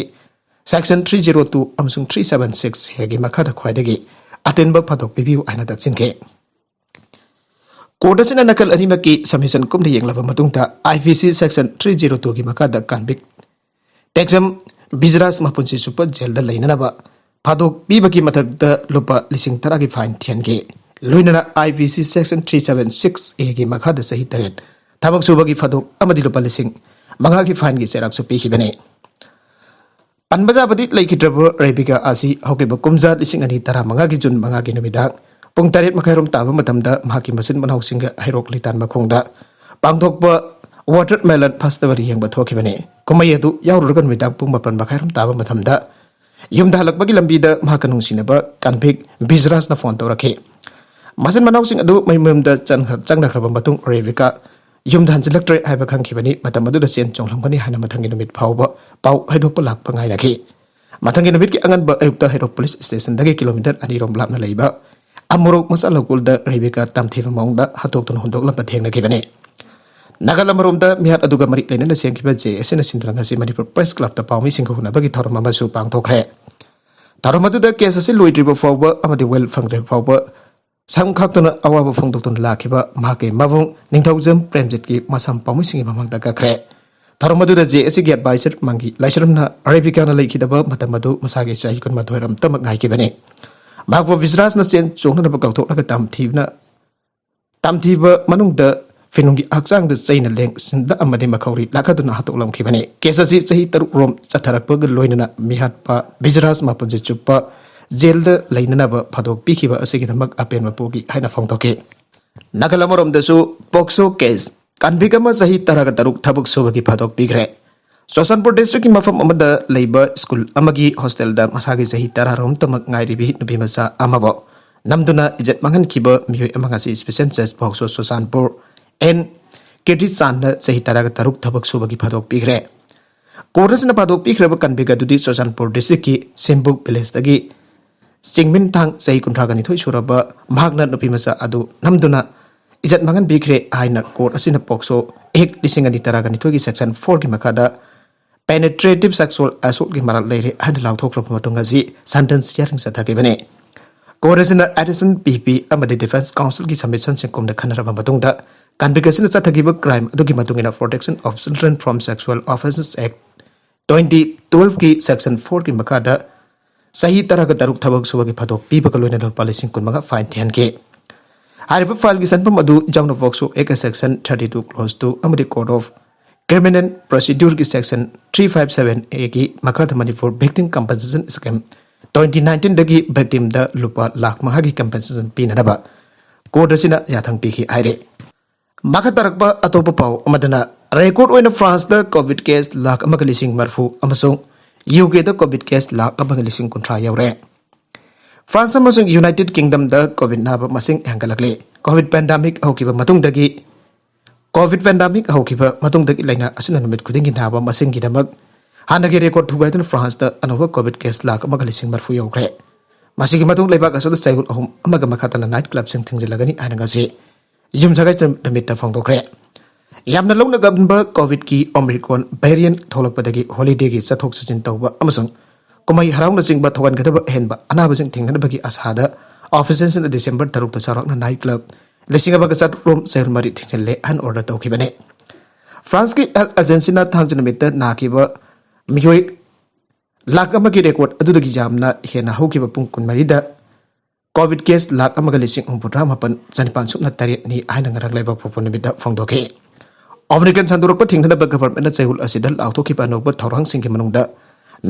section three zero two ꯑꯃꯁꯨꯡ three seven six A ꯒꯤ ꯃꯈꯥꯗ ꯈ꯭ꯋꯥꯏꯗꯒꯤ ꯑꯇꯦꯟꯕ ꯐꯥꯗꯣꯛ ꯄꯤꯕꯤꯌꯨ ꯍꯥꯏꯅ ꯇꯛꯁꯤꯟꯈꯤ꯫ Court ꯑꯁꯤꯅ ꯅꯥꯀꯜ ꯑꯅꯤꯃꯛꯀꯤ submission ꯀꯨꯞꯅ ꯌꯦꯡꯂꯕ ꯃꯇꯨꯡꯗ IPC section three zero two ꯒꯤ ꯃꯈꯥꯗ convict ꯇꯦꯛꯆꯝ ꯕꯤꯖꯔꯥꯖ ꯃꯄꯨꯟꯁꯤ ꯆꯨꯞꯄ ꯖꯦꯜꯗ ꯂꯩꯅꯅꯕ ꯐꯥꯗꯣꯛ ꯄꯤꯕꯒꯤ ꯃꯊꯛꯇ ꯂꯨꯄꯥ ꯂꯤꯁꯤꯡ ꯇꯔꯥꯒꯤ fine ꯊꯤꯍꯟꯈꯤ꯫ ꯂꯣꯏꯅꯅ IPC section three seven six A ꯒꯤ ꯃꯈꯥꯗ ꯆꯍꯤ ꯇꯔꯦꯠ ꯊꯕꯛ ꯁꯨꯕꯒꯤ ꯐꯥꯗꯣꯛ ꯑꯃꯗꯤ ꯂꯨꯄꯥ ꯂꯤꯁꯤꯡ ꯃꯉꯥꯒꯤ fine ꯒꯤ ꯆꯩꯔꯥꯛꯁꯨ ꯄꯤꯈꯤꯕꯅꯤ꯫ ꯄꯟꯕ ꯌꯥꯕꯗꯤ ꯂꯩꯈꯤꯗ꯭ꯔꯕ ꯔꯦꯕꯤꯀꯥ ꯑꯁꯤ ꯍꯧꯈꯤꯕ ꯀꯨꯝꯖꯥ ꯂꯤꯁꯤꯡ ꯑꯅꯤ ꯇꯔꯥꯃꯉꯥꯒꯤ ꯖꯨꯟ ꯃꯉꯥꯒꯤ ꯅꯨꯃꯤꯗꯥꯡ ꯄꯨꯡ ꯇꯔꯦꯠ ꯃꯈꯥꯏꯔꯣꯝ ꯇꯥꯕ ꯃꯇꯝꯗ ꯃꯍꯥꯛꯀꯤ ꯃꯆꯤꯟ ꯃꯅꯥꯎꯁꯤꯡꯒ ꯍꯩꯔꯣꯛ ꯂꯤꯇꯥꯟ ꯃꯈꯣꯡꯗ ꯄꯥꯡꯊꯣꯛꯄ Watermelon Festival ꯌꯦꯡꯕ ꯊꯣꯛꯈꯤꯕꯅꯤ꯫ ꯀꯨꯝꯍꯩ ꯑꯗꯨ ꯌꯥꯎꯔꯨꯔꯒ ꯅꯨꯃꯤꯗꯥꯡ ꯄꯨꯡ ꯃꯥꯄꯟ ꯃꯈꯥꯏꯔꯣꯝ ꯇꯥꯕ ꯃꯇꯝꯗ ꯌꯨꯝꯗ ꯍꯜꯂꯛꯄꯒꯤ ꯂꯝꯕꯤꯗ ꯃꯍꯥꯛꯀ ꯅꯨꯡꯁꯤꯅꯕ ꯀꯟꯚꯤꯛ ꯕꯤꯖꯔꯥꯖꯅ ꯐꯣꯟ ꯇꯧꯔꯛꯈꯤ꯫ ꯃꯆꯤꯟ ꯃꯅꯥꯎꯁꯤꯡ ꯑꯗꯨ ꯃꯌꯨꯝ ꯃꯌꯨꯝꯗ ꯆꯪꯈ꯭ꯔ- ꯆꯪꯅꯈ꯭ꯔꯕ ꯃꯇꯨꯡ ꯔꯦꯕꯤꯀꯥ ꯌꯨꯝꯗ ꯍꯟꯖꯤꯜꯂꯛꯇ꯭ꯔꯦ ꯍꯥꯏꯕ ꯈꯪꯈꯤꯕꯅꯤ꯫ ꯃꯇꯝ ꯑꯗꯨꯗ ꯆꯦꯟ ꯆꯣꯡꯂꯝꯒꯅꯤ ꯍꯥꯏꯅ ꯃꯊꯪꯒꯤ ꯅꯨꯃꯤꯠ ꯐꯥꯎꯕ ꯄꯥꯎ ꯍꯥꯏꯗꯣꯛꯄ ꯂꯥꯛꯄ ꯉꯥꯏꯅꯈꯤ꯫ ꯃꯊꯪꯒꯤ ꯅꯨꯃꯤꯠꯀꯤ ꯑꯉꯟꯕ ꯑꯌꯨꯛꯇ ꯍꯩꯔꯣꯛ ꯄꯨꯂꯤꯁ ꯁ꯭ꯇꯦꯁꯟꯗꯒꯤ ꯀꯤꯂꯣꯃꯤꯇꯔ ꯑꯅꯤꯔꯣꯝ ꯂꯥꯞꯅ ꯂꯩꯕ ꯑꯃꯨꯔꯣꯛ ꯃꯆꯥ ꯂꯧꯀꯣꯜꯗ ꯔꯦꯕꯤꯀꯥ ꯇꯝꯊꯤꯕ ꯃꯑꯣꯡꯗ ꯍꯥꯠꯇꯣꯛꯇꯨꯅ ꯍꯨꯟꯗꯣꯛꯂꯝꯕ ꯊꯦꯡꯅꯈꯤꯕꯅꯤ꯫ ꯅꯥꯒꯜ ꯑꯃꯔꯣꯝꯗ ꯃꯤꯍꯥꯠ ꯑꯗꯨꯒ ꯃꯔꯤ ꯂꯩꯅꯅ ꯁꯦꯝꯈꯤꯕ ꯖꯦ ꯑꯦꯁ ꯑꯦꯅ ꯁꯤꯟꯗꯨꯅ ꯉꯁꯤ ꯃꯅꯤꯄꯨꯔ ꯄ꯭ꯔꯦꯁ ꯀ꯭ꯂꯕꯇ ꯄꯥꯎꯃꯤꯁꯤꯡꯒ ꯎꯅꯕꯒꯤ ꯊꯧꯔꯝ ꯑꯃꯁꯨ ꯄꯥꯡꯊꯣꯛꯈ꯭ꯔꯦ꯫ ꯊꯧꯔꯝ ꯑꯗꯨꯗ ꯀꯦꯁ ꯑꯁꯤ ꯂꯣꯏꯗ꯭ꯔꯤꯕ ꯐꯥꯎꯕ ꯑꯃꯗꯤ ꯋꯦꯜ ꯐꯪꯗ꯭ꯔꯤꯕ ꯐꯥꯎꯕ ꯁꯝ ꯈꯥꯛꯇꯨꯅ ꯑꯋꯥꯕ ꯐꯣꯡꯗꯣꯛꯇꯨꯅ ꯂꯥꯛꯈꯤꯕ ꯃꯍꯥꯛꯀꯤ ꯃꯕꯨꯡ ꯅꯤꯡꯊꯧꯖꯝ ꯄ꯭ꯔꯦꯝꯖꯤꯠꯀꯤ ꯃꯁꯝ ꯄꯥꯎꯃꯤꯁꯤꯡꯒꯤ ꯃꯃꯥꯡꯗ ꯀꯛꯈ꯭ꯔꯦ꯫ ꯊꯧꯔꯝ ꯑꯗꯨꯗ ꯖꯦ ꯑꯦꯁ ꯑꯦꯒꯤ ꯑꯦꯗꯚꯥꯏꯖꯔ ꯃꯪꯒꯤ ꯂꯥꯏꯁ꯭ꯔꯝꯅ ꯑꯔꯦꯕꯤꯀꯥꯅ ꯂꯩꯈꯤꯗꯕ ꯃꯇꯝ ꯑꯗꯨ ꯃꯁꯥꯒꯤ ꯆꯍꯤ ꯀꯨꯟꯃꯥꯊꯣꯏ ꯔꯣꯝꯇꯃꯛ ꯉꯥꯏꯈꯤꯕꯅꯤ꯫ ꯃꯍꯥꯛꯄꯨ ꯕꯤꯖꯔꯥꯖꯅ ꯆꯦꯟ ꯆꯣꯡꯅꯅꯕ ꯀꯧꯊꯣꯛꯂꯒ ꯇꯝꯊꯤꯕꯅ ꯇꯝꯊꯤꯕ ꯃꯅꯨꯡꯗ ꯐꯤꯅꯨꯡꯒꯤ ꯍꯛꯆꯥꯡꯗ ꯆꯩꯅ ꯂꯦꯡꯁꯤꯟꯕ ꯑꯃꯗꯤ ꯃꯈꯧꯔꯤ ꯂꯥꯛꯀꯗꯨꯅ ꯍꯥꯠꯇꯣꯛꯂꯝꯈꯤꯕꯅꯤ꯫ ꯀꯦꯁ ꯑꯁꯤ ꯆꯍꯤ ꯇꯔꯨꯛ ꯔꯣꯝ ꯆꯠꯊꯔꯛꯄꯒ ꯂꯣꯏꯅꯅ ꯃꯤꯍꯥꯠꯄ ꯕꯤꯖꯔꯥꯖ ꯃꯄꯨꯟꯁꯤ ꯆꯨꯞꯄ ꯖꯦꯜꯗ ꯂꯩꯅꯅꯕ ꯐꯥꯗꯣꯛꯄꯤꯈꯤꯕ ꯑꯁꯤꯒꯤꯗꯃꯛ ꯑꯄꯦꯟꯕ ꯄꯣꯛꯏ ꯍꯥꯏꯅ ꯐꯣꯡꯗꯣꯛꯈꯤ꯫ ꯅꯥꯒꯜ ꯑꯃꯔꯣꯝꯗꯁꯨ ꯄꯣꯛꯁꯣ ꯀꯦꯁ ꯀꯟꯚꯤꯛ ꯑꯃ ꯆꯍꯤ ꯇꯔꯥꯒ ꯇꯔꯨꯛ ꯊꯕꯛ ꯁꯨꯕꯒꯤ ꯐꯥꯗꯣꯛꯄꯤꯈ꯭ꯔꯦ꯫ ꯆꯨꯔꯆꯥꯟꯄꯨꯔ ꯗꯤꯁꯇ꯭ꯔꯤꯛꯀꯤ ꯃꯐꯝ ꯑꯃꯗ ꯂꯩꯕ ꯁ꯭ꯀꯨꯜ ꯑꯃꯒꯤ ꯍꯣꯁꯇꯦꯜꯗ ꯃꯁꯥꯒꯤ ꯆꯍꯤ ꯇꯔꯥ ꯔꯣꯝꯇꯃꯛ ꯉꯥꯏꯔꯤꯕꯤ ꯅꯨꯄꯤ ꯃꯆꯥ ꯑꯃꯕꯨ ꯅꯝꯗꯨꯅ ꯏꯖꯠ ꯃꯥꯡꯍꯟꯈꯤꯕ ꯃꯤꯑꯣꯏ ꯑꯃ ꯉꯁꯤ ꯁ꯭ꯄꯦꯁꯦꯜ ꯖꯁ ꯄꯣꯛꯁꯣ ꯆꯨꯔꯆꯥꯟꯄꯨꯔ ꯑꯦꯟ ꯀꯤꯔꯇꯤꯆꯥꯟꯗ ꯆꯍꯤ ꯇꯔꯥꯒ ꯇꯔꯨꯛ ꯊꯕꯛ ꯁꯨꯕꯒꯤ ꯐꯥꯗꯣꯛꯄꯤꯈ꯭ꯔꯦ꯫ ꯀꯣꯔꯠ ꯑꯁꯤꯅ ꯐꯥꯗꯣꯛꯄꯤꯈ꯭ꯔꯕ ꯀꯟꯚꯤꯛ ꯑꯗꯨꯗꯤ ꯆꯨꯔꯆꯥꯟꯄꯨꯔ ꯗꯤꯁꯇ꯭ꯔꯤꯛꯀꯤ ꯁꯦꯝꯕꯨꯛ ꯚꯤꯂꯦꯖꯇꯒꯤ ꯆꯤꯡꯃꯤꯟꯊꯥꯡ ꯆꯍꯤ ꯀꯨꯟꯊ꯭ꯔꯥꯒ ꯅꯤꯊꯣꯏ ꯁꯨꯔꯕ ꯃꯍꯥꯛꯅ ꯅꯨꯄꯤ ꯃꯆꯥ ꯑꯗꯨ ꯅꯝꯗꯨꯅ ꯏꯖꯠ ꯃꯥꯡꯍꯟꯕꯤꯈ꯭ꯔꯦ ꯍꯥꯏꯅ ꯀꯣꯔꯠ ꯑꯁꯤꯅ ꯄꯣꯛꯁꯣ ꯑꯦꯛ ꯂꯤꯁꯤꯡ ꯑꯅꯤ ꯇꯔꯥꯒ ꯅꯤꯊꯣꯏꯒꯤ ꯁꯦꯛꯁꯟ ꯐꯣꯔꯒꯤ ꯃꯈꯥꯗ ꯄꯦꯅꯦꯇ꯭ꯔꯦꯇꯤꯚ ꯁꯦꯛꯁꯨꯑꯦꯜ ꯑꯦꯁꯣꯜꯠꯀꯤ ꯃꯔꯥꯜ ꯂꯩꯔꯦ ꯍꯥꯏꯅ ꯂꯥꯎꯊꯣꯛꯈ꯭ꯔꯕ ꯃꯇꯨꯡ ꯑꯁꯤ ꯁꯦꯟꯇꯦꯟꯁ ꯍꯤꯌꯥꯔꯤꯡ ꯆꯠꯊꯈꯤꯕꯅꯤ꯫ ꯀꯣꯔꯠ ꯑꯁꯤꯅ ꯑꯦꯗꯤꯁꯟ ꯄꯤ ꯄꯤ ꯑꯃꯗꯤ ꯗꯤꯐꯦꯟꯁ ꯀꯥꯎꯟꯁꯤꯜꯒꯤ ꯁꯕꯃꯤꯁꯟꯁꯤꯡ ꯀꯨꯝꯅ ꯈꯟꯅꯔꯕ ꯃꯇꯨꯡꯗ ꯀꯟꯚꯤꯛ ꯑꯁꯤꯅ ꯆꯠꯊꯈꯤꯕ ꯀ꯭ꯔꯥꯏꯝ ꯑꯗꯨꯒꯤ ꯃꯇꯨꯡ ꯏꯟꯅ Protection of Children from Sexual Offences Act twenty twelveꯀꯤ ꯁꯦꯛꯁꯟ ꯐꯣꯔꯒꯤ ꯃꯈꯥꯗ ꯆꯍꯤ ꯇꯔꯥꯒ ꯇꯔꯨꯛ ꯊꯕꯛ ꯁꯨꯕꯒꯤ ꯐꯥꯗꯣꯛ ꯄꯤꯕꯒ ꯂꯣꯏꯅꯅ ꯂꯨꯄꯥ ꯂꯤꯁꯤꯡ ꯀꯨꯟꯃꯉꯥ ꯐꯥꯏꯟ ꯊꯤꯍꯟꯈꯤ꯫ ꯍꯥꯏꯔꯤꯕ ꯐꯥꯏꯜꯒꯤ ꯁꯦꯟꯐꯝ ꯑꯗꯨ ꯌꯥꯎꯅ POCSO act section thirty two clause two ꯑꯃꯗꯤ ꯀꯣꯗ ꯑꯣꯐ ꯀ꯭ꯔꯤꯃꯤꯅꯦꯜ ꯄ꯭ꯔꯣꯁꯤꯗ꯭ꯌꯨꯔꯒꯤ ꯁꯦꯛꯁꯟ ꯊ꯭ꯔꯤ ꯐꯥꯏꯚ ꯁꯚꯦꯟ ꯑꯦꯒꯤ ꯃꯈꯥꯗ Manipur victim compensation scheme twenty ꯅꯥꯏꯟꯇꯤꯟꯗꯒꯤ ꯚꯤꯛꯇꯤꯝꯗ ꯂꯨꯄꯥ ꯂꯥꯈ ꯃꯉꯥꯒꯤ ꯀꯝꯄꯦꯟꯁꯦꯁꯟ ꯄꯤꯅꯅꯕ ꯀꯣꯔꯠ ꯑꯁꯤꯅ ꯌꯥꯊꯪ ꯄꯤꯈꯤ ꯍꯥꯏꯔꯤ꯫ ꯃꯈꯥ ꯇꯥꯔꯛꯄ ꯑꯇꯣꯞꯄ ꯄꯥꯎ ꯑꯃꯗꯅ, ꯔꯦꯀꯣꯔꯗ ꯑꯣꯏꯅ ꯐ꯭ꯔꯥꯟꯁꯇ ꯀꯣꯚꯤꯗ ꯀꯦꯁ ꯂꯥꯈ ꯑꯃꯒ ꯂꯤꯁꯤꯡ ꯃꯔꯤꯐꯨ ꯑꯃꯁꯨꯡ ꯌꯨ ꯀꯦꯗ ꯀꯣꯚꯤꯗ ꯀꯦꯁ ꯂꯥꯈ ꯑꯃꯒ ꯂꯤꯁꯤꯡ ꯀꯨꯟꯊ꯭ꯔꯥ ꯌꯧꯔꯦ꯫ ꯐ꯭ꯔꯥꯟꯁ ꯑꯃꯁꯨꯡ ꯌꯨꯅꯥꯏꯇꯦꯗ ꯀꯤꯡꯗꯝꯗ ꯀꯣꯚꯤꯗ ꯅꯥꯕ ꯃꯁꯤꯡ ꯍꯦꯟꯒꯠꯂꯛꯂꯤ꯫ ꯀꯣꯚꯤꯗ ꯄꯦꯟꯗꯥꯃꯤꯛ ꯍꯧꯈꯤꯕ ꯃꯇꯨꯡꯗꯒꯤ ꯀꯣꯚꯤꯗ ꯄꯦꯟꯗꯥꯃꯤꯛ ꯍꯧꯈꯤꯕ ꯃꯇꯨꯡꯗꯒꯤ ꯂꯩꯅꯥ ꯑꯁꯤꯅ ꯅꯨꯃꯤꯠ ꯈꯨꯗꯤꯡꯒꯤ ꯅꯥꯕ ꯃꯁꯤꯡꯒꯤꯗꯃꯛ ꯍꯥꯟꯅꯒꯤ ꯔꯦꯀꯣꯔꯗ ꯊꯨꯒꯥꯏꯗꯨꯅ ꯐ꯭ꯔꯥꯟꯁꯇ ꯑꯅꯧꯕ ꯀꯣꯚꯤꯗ ꯀꯦꯁ ꯂꯥꯈ ꯑꯃꯒ ꯂꯤꯁꯤꯡ ꯃꯔꯤꯐꯨ ꯌꯧꯈ꯭ꯔꯦ꯫ ꯃꯁꯤꯒꯤ ꯃꯇꯨꯡ ꯂꯩꯕꯥꯛ ꯑꯁꯤꯗ ꯆꯌꯣꯜ ꯑꯍꯨꯝ ꯑꯃꯒ ꯃꯈꯥ ꯇꯥꯅ ꯅꯥꯏꯠ ꯀ꯭ꯂꯕꯁꯤꯡ ꯊꯤꯡꯖꯤꯜꯂꯒꯅꯤ ꯍꯥꯏꯅ ꯉꯁꯤ ꯌꯨꯝꯁꯀꯩꯁ ꯅꯨꯃꯤꯠꯇ ꯐꯣꯡꯗꯣꯛꯈ꯭ꯔꯦ꯫ ꯌꯥꯝꯅ ꯂꯧꯅ ꯉꯝꯕ ꯀꯣꯚꯤꯗꯀꯤ ꯑꯣꯃꯤꯀ꯭ꯔꯣꯟ ꯚꯦꯔꯤꯌꯦꯟ ꯊꯣꯛꯂꯛꯄꯗꯒꯤ ꯍꯣꯂꯤꯗꯦꯒꯤ ꯆꯠꯊꯣꯛ ꯆꯠꯁꯤꯟ ꯇꯧꯕ ꯑꯃꯁꯨꯡ ꯀꯨꯝꯍꯩ ꯍꯔꯥꯎꯅꯆꯤꯡꯕ ꯊꯣꯛꯍꯟꯒꯗꯕ ꯑꯍꯦꯟꯕ ꯑꯅꯥꯕꯁꯤꯡ ꯊꯦꯡꯅꯅꯕꯒꯤ ꯑꯁꯥꯗ ꯑꯣꯐꯤꯁꯤꯌꯦꯜꯁꯤꯡꯅ ꯗꯤꯁꯦꯝꯕꯔ ꯇꯔꯨꯛꯇ ꯆꯥꯎꯔꯥꯛꯅ ꯅꯥꯏꯠ ꯀ꯭ꯂꯕ ꯂꯤꯁꯤꯡ ꯑꯃꯒ ꯆꯥꯇ꯭ꯔꯨꯛ ꯔꯣꯝ ꯆꯌꯣꯜ ꯃꯔꯤ ꯊꯤꯡꯖꯤꯜꯂꯦ ꯍꯥꯏꯅ ꯑꯣꯔꯗꯔ ꯇꯧꯈꯤꯕꯅꯤ꯫ ꯐ꯭ꯔꯥꯟꯁꯀꯤ ꯍꯦꯜꯊ ꯑꯦꯖꯦꯟꯁꯤꯅ ꯊꯥꯡꯖ ꯅꯨꯃꯤꯠꯇ ꯅꯥꯈꯤꯕ ꯃꯤꯑꯣꯏ ꯂꯥꯈ ꯑꯃꯒꯤ ꯔꯦꯀꯣꯔꯗ ꯑꯗꯨꯗꯒꯤ ꯌꯥꯝꯅ ꯍꯦꯟꯅ ꯍꯧꯈꯤꯕ ꯄꯨꯡ ꯀꯨꯟꯃꯔꯤꯗ ꯀꯣꯚꯤꯗ ꯀꯦꯁ ꯂꯥꯈ ꯑꯃꯒ ꯂꯤꯁꯤꯡ ꯍꯨꯝꯐꯨꯇꯔꯥ ꯃꯥꯄꯟ ꯆꯅꯤꯄꯥꯟ ꯁꯨꯞꯅ ꯇꯔꯦꯠꯅꯤ ꯍꯥꯏꯅ ꯉꯔꯥꯡ ꯂꯩꯕꯥꯛꯄꯣꯛꯄ ꯅꯨꯃꯤꯠꯇ ꯐꯣꯡꯗꯣꯛꯈꯤ꯫ ꯑꯣꯃꯤꯀ꯭ꯔꯣꯟ ꯁꯟꯗꯣꯔꯛꯄ ꯊꯤꯡꯅꯅꯕ ꯒꯚꯔꯟꯃꯦꯟꯠꯅ ꯆꯌꯣꯜ ꯑꯁꯤꯗ ꯂꯥꯎꯊꯣꯛꯈꯤꯕ ꯑꯅꯧꯕ ꯊꯧꯔꯥꯡꯁꯤꯡꯒꯤ ꯃꯅꯨꯡꯗ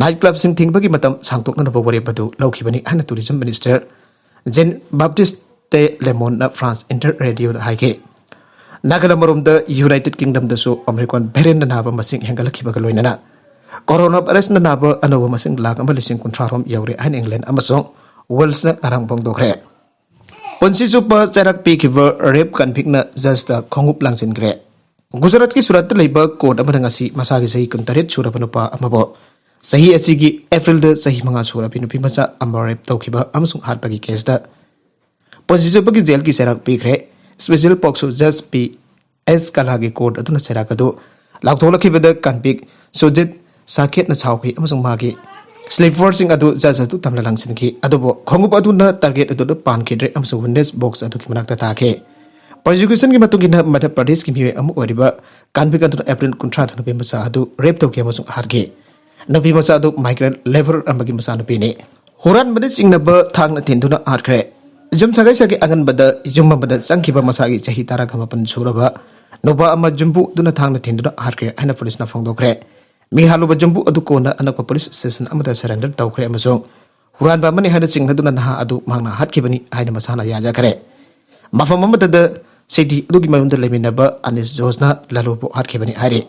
ꯅꯥꯏꯠ ꯀ꯭ꯂꯕꯁꯤꯡ ꯊꯤꯡꯕꯒꯤ ꯃꯇꯝ ꯁꯥꯡꯗꯣꯛꯅꯅꯕ ꯋꯥꯔꯦꯞ ꯑꯗꯨ ꯂꯧꯈꯤꯕꯅꯤ ꯍꯥꯏꯅ ꯇꯨꯔꯤꯖꯝ ꯃꯤꯅꯤꯁꯇꯔ ꯖꯦꯟ ꯕꯥꯞꯇꯤꯁ ꯇꯦ ꯂꯦꯃꯣꯟꯅ ꯐ꯭ꯔꯥꯟꯁ ꯏꯟꯇꯔ ꯔꯦꯗꯤꯑꯣꯗ ꯍꯥꯏꯈꯤ꯫ ꯅꯥꯒꯥꯂꯦꯟ ꯃꯔꯣꯝꯗ ꯌꯨꯅꯥꯏꯇꯦꯗ ꯀꯤꯡꯗꯝꯗꯁꯨ ꯑꯣꯃꯤꯀ꯭ꯔꯣꯟ ꯚꯦꯔꯤꯌꯦꯟꯠꯅ ꯅꯥꯕ ꯃꯁꯤꯡ ꯍꯦꯟꯒꯠꯂꯛꯈꯤꯕꯒ ꯂꯣꯏꯅꯅ ꯀꯣꯔꯣꯅꯥ ꯚꯥꯏꯔꯁꯅ ꯅꯥꯕ ꯑꯅꯧꯕ ꯃꯁꯤꯡ ꯂꯥꯈ ꯑꯃ ꯂꯤꯁꯤꯡ ꯀꯨꯟꯊ꯭ꯔꯥ ꯔꯣꯝ ꯌꯧꯔꯦ ꯍꯥꯏꯅ ꯏꯪꯂꯦꯟ ꯑꯃꯁꯨꯡ ꯋꯦꯜꯁꯅ ꯉꯔꯥꯡ ꯐꯣꯡꯗꯣꯛꯈ꯭ꯔꯦ꯫ ꯄꯨꯟꯁꯤ ꯆꯨꯞꯄ ꯆꯩꯔꯥꯛ ꯄꯤꯈꯤꯕ ꯔꯦꯞ ꯀꯟꯚꯤꯛꯅ ꯖꯖꯇ ꯈꯣꯡꯎꯞ ꯂꯥꯡꯁꯤꯟꯈ꯭ꯔꯦ꯫ ꯒꯨꯖꯔꯥꯠꯀꯤ ꯁꯨꯔꯠꯇ ꯂꯩꯕ ꯀꯣꯔꯠ ꯑꯃꯅ ꯉꯁꯤ ꯃꯁꯥꯒꯤ ꯆꯍꯤ ꯀꯨꯟꯇꯔꯦꯠ ꯁꯨꯔꯕ ꯅꯨꯄꯥ ꯑꯃꯕꯨ ꯆꯍꯤ ꯑꯁꯤꯒꯤ ꯑꯦꯄ꯭ꯔꯤꯜꯗ ꯆꯍꯤ ꯃꯉꯥ ꯁꯨꯔꯕꯤ ꯅꯨꯄꯤ ꯃꯆꯥ ꯑꯃ ꯔꯦꯞ ꯇꯧꯈꯤꯕ ꯑꯃꯁꯨꯡ ꯍꯥꯠꯄꯒꯤ ꯀꯦꯁꯇ ꯄꯨꯟꯁꯤ ꯆꯨꯞꯄꯒꯤ ꯖꯦꯜꯒꯤ ꯆꯩꯔꯥꯛ ꯄꯤꯈ꯭ꯔꯦ꯫ ꯁ꯭ꯄꯦꯁꯦꯜ ꯄꯣꯛꯁꯣ ꯖꯖ ꯄꯤ ꯑꯦꯁ ꯀꯂꯥꯒꯤ ꯀꯣꯔꯠ ꯑꯗꯨꯅ ꯆꯩꯔꯥꯛ ꯑꯗꯨ ꯂꯥꯎꯊꯣꯛꯂꯛꯈꯤꯕꯗ ꯀꯟꯚꯤꯛ ꯁꯨꯖꯤꯠ ꯁꯥꯈꯦꯠꯅ ꯁꯥꯎꯈꯤ ꯑꯃꯁꯨꯡ ꯃꯥꯒꯤ ꯁ꯭ꯂꯤꯄꯔꯁꯤꯡ ꯑꯗꯨ ꯖꯖ ꯑꯗꯨ ꯇꯝꯅ ꯂꯪꯁꯤꯟꯈꯤ꯫ ꯑꯗꯨꯕꯨ ꯈꯣꯡꯎꯞ ꯑꯗꯨꯅ ꯇꯥꯔꯒꯦꯠ ꯑꯗꯨꯗ ꯄꯥꯟꯈꯤꯗ꯭ꯔꯦ ꯑꯃꯁꯨꯡ ꯋꯤꯠꯅꯦꯁ ꯕꯣꯛꯁ ꯑꯗꯨꯒꯤ ꯃꯅꯥꯛꯇ ꯇꯥꯈꯤ꯫ ꯄ꯭ꯔꯣꯁꯤꯀ꯭ꯌꯨꯁꯟꯒꯤ ꯃꯇꯨꯡ ꯏꯟꯅ, ꯃꯙ꯭ꯌ ꯄ꯭ꯔꯗꯦꯁꯀꯤ ꯃꯤꯑꯣꯏ ꯑꯃ ꯑꯣꯏꯔꯤꯕ ꯀꯟꯚꯤꯛ ꯑꯗꯨꯅ ꯑꯦꯄ꯭ꯔꯤꯜ ꯀꯨꯟꯊ꯭ꯔꯥꯗ ꯅꯨꯄꯤ ꯃꯆꯥ ꯑꯗꯨ ꯔꯦꯞ ꯇꯧꯈꯤ ꯑꯃꯁꯨꯡ ꯍꯥꯠꯈꯤ꯫ ꯅꯨꯄꯤ ꯃꯆꯥ ꯑꯗꯨ ꯃꯥꯏꯒ꯭ꯔꯦꯟꯠ ꯂꯦꯕꯔ ꯑꯃꯒꯤ ꯃꯆꯥꯅꯨꯄꯤꯅꯤ꯫ ꯍꯨꯔꯥꯟꯕꯅ ꯆꯤꯡꯅꯕ ꯊꯥꯡꯅ ꯊꯤꯟꯗꯨꯅ ꯍꯥꯠꯈ꯭ꯔꯦ꯫ ꯌꯨꯝꯁꯀꯩꯁꯒꯤ ꯑꯉꯟꯕꯗ ꯌꯨꯝ ꯑꯃꯗ ꯆꯪꯈꯤꯕ ꯃꯁꯥꯒꯤ ꯆꯍꯤ ꯇꯔꯥꯒ ꯃꯥꯄꯟ ꯁꯨꯔꯕ ꯅꯨꯄꯥ ꯑꯃ ꯌꯨꯝꯕꯨ ꯑꯗꯨꯅ ꯊꯥꯡꯅ ꯊꯤꯟꯗꯨꯅ ꯍꯥꯠꯈ꯭ꯔꯦ ꯍꯥꯏꯅ ꯄꯨꯂꯤꯁꯅ ꯐꯣꯡꯗꯣꯛꯈ꯭ꯔꯦ꯫ ꯃꯤ ꯍꯥꯠꯂꯨꯕ ꯌꯨꯝꯕꯨ ꯑꯗꯨ ꯀꯣꯟꯅ ꯑꯅꯛꯄ ꯄꯨꯂꯤꯁ ꯁ꯭ꯇꯦꯁꯟ ꯑꯃꯗ ꯁꯔꯦꯟꯗꯔ ꯇꯧꯈ꯭ꯔꯦ ꯑꯃꯁꯨꯡ ꯍꯨꯔꯥꯟꯕ ꯑꯃꯅꯤ ꯍꯥꯏꯅ ꯆꯤꯡꯅꯗꯨꯅ ꯅꯍꯥ ꯑꯗꯨ ꯃꯍꯥꯛꯅ ꯍꯥꯠꯈꯤꯕꯅꯤ ꯍꯥꯏꯅ ꯃꯁꯥꯅ ꯌꯥꯖꯈ꯭ꯔꯦ꯫ ꯃꯐꯝ ꯑꯃꯠꯇꯗ ꯁꯤꯗꯤ ꯑꯗꯨꯒꯤ ꯃꯌꯨꯝꯗ ꯂꯩꯃꯤꯟꯅꯕ ꯑꯅꯤꯁ ꯖꯣꯁꯅ ꯂꯥꯂꯨꯕꯨ ꯍꯥꯠꯈꯤꯕꯅꯤ ꯍꯥꯏꯔꯤ꯫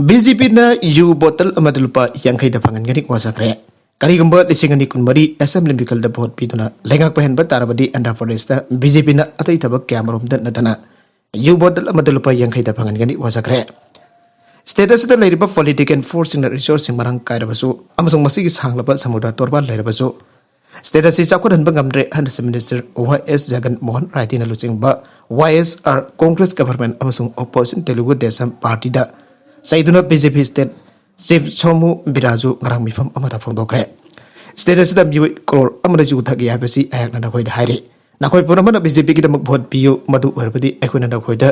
ꯕꯤ ꯖꯦ ꯄꯤꯅ ꯌꯨ ꯕꯣꯇꯜ ꯑꯃꯗ ꯂꯨꯄꯥ ꯌꯥꯡꯈꯩꯗ ꯐꯪꯍꯟꯒꯅꯤ ꯋꯥꯁꯛꯈ꯭ꯔꯦ꯫ ꯀꯔꯤꯒꯨꯝꯕ ꯂꯤꯁꯤꯡ ꯑꯅꯤ ꯀꯨꯟꯃꯔꯤ ꯑꯦꯁꯦꯝꯕ꯭ꯂꯤ ꯃꯤꯈꯜꯗ ꯚꯣꯠ ꯄꯤꯗꯨꯅ ꯂꯩꯉꯥꯛ ꯄꯥꯏꯍꯟꯕ ꯇꯥꯔꯕꯗꯤ ꯑꯟꯙ꯭ꯔ ꯄ꯭ꯔꯗꯦꯁꯇ ꯕꯤ ꯖꯦ ꯄꯤꯅ ꯑꯇꯩ ꯊꯕꯛ ꯀꯌꯥꯃꯔꯨꯝꯗ ꯅꯠꯇꯅ ꯌꯨ ꯕꯣꯇꯜ ꯑꯃꯗ ꯂꯨꯄꯥ ꯌꯥꯡꯈꯩꯗ ꯐꯪꯍꯟꯒꯅꯤ ꯋꯥꯁꯛꯈ꯭ꯔꯦ꯫ ꯁ꯭ꯇꯦꯠ ꯑꯁꯤꯗ ꯂꯩꯔꯤꯕ ꯄꯣꯂꯤꯇꯤꯀꯦꯜ ꯐꯣꯔꯁꯁꯤꯡꯅ ꯔꯤꯁꯣꯔꯁꯁꯤꯡ ꯃꯔꯥꯡ ꯀꯥꯏꯔꯕꯁꯨ ꯑꯃꯁꯨꯡ ꯃꯁꯤꯒꯤ ꯁꯥꯡꯂꯕ ꯁꯃꯨꯗ꯭ꯔ ꯇꯣꯔꯕꯥꯟ ꯂꯩꯔꯕꯁꯨ ꯁ꯭ꯇꯦꯠ ꯑꯁꯤ ꯆꯥꯎꯈꯠꯍꯟꯕ ꯉꯝꯗ꯭ꯔꯦ ꯍꯥꯏꯅ ꯆꯤꯐ ꯃꯤꯅꯤꯁꯇꯔ ꯋꯥꯏ ꯑꯦꯁ ꯖꯒꯟ ꯃꯣꯍꯟ ꯔꯦꯗꯤꯅ ꯂꯨꯆꯤꯡꯕ ꯋꯥꯏ ꯑꯦꯁ ꯑꯥꯔ ꯀꯣꯡꯒ꯭ꯔꯦꯁ ꯒꯚꯔꯟꯃꯦꯟꯠ ꯑꯃꯁꯨꯡ ꯑꯣꯄꯣꯖꯤꯁꯟ ꯇꯦꯂꯨꯒꯨ ꯗꯦꯁꯝ ꯄꯥꯔꯇꯤꯗ ꯆꯩꯗꯨꯅ ꯕꯤ ꯖꯦ ꯄꯤ ꯁ꯭ꯇꯦꯠ ꯆꯤꯐ ꯁꯣꯃꯨ ꯕꯤꯔꯥꯖꯨ ꯉꯔꯥꯡ ꯃꯤꯐꯝ ꯑꯃꯗ ꯐꯣꯡꯗꯣꯛꯈ꯭ꯔꯦ꯫ ꯁ꯭ꯇꯦꯠ ꯑꯁꯤꯗ ꯃꯤꯑꯣꯏ ꯀ꯭ꯔꯣꯔ ꯑꯃꯅ ꯌꯨ ꯊꯛꯏ ꯍꯥꯏꯕꯁꯤ ꯑꯩꯍꯥꯛꯅ ꯅꯈꯣꯏꯗ ꯍꯥꯏꯔꯤ꯫ ꯅꯈꯣꯏ ꯄꯨꯝꯅꯃꯛꯅ ꯕꯤ ꯖꯦ ꯄꯤꯒꯤꯗꯃꯛ ꯚꯣꯠ ꯄꯤꯌꯨ, ꯃꯗꯨ ꯑꯣꯏꯔꯕꯗꯤ ꯑꯩꯈꯣꯏꯅ ꯅꯈꯣꯏꯗ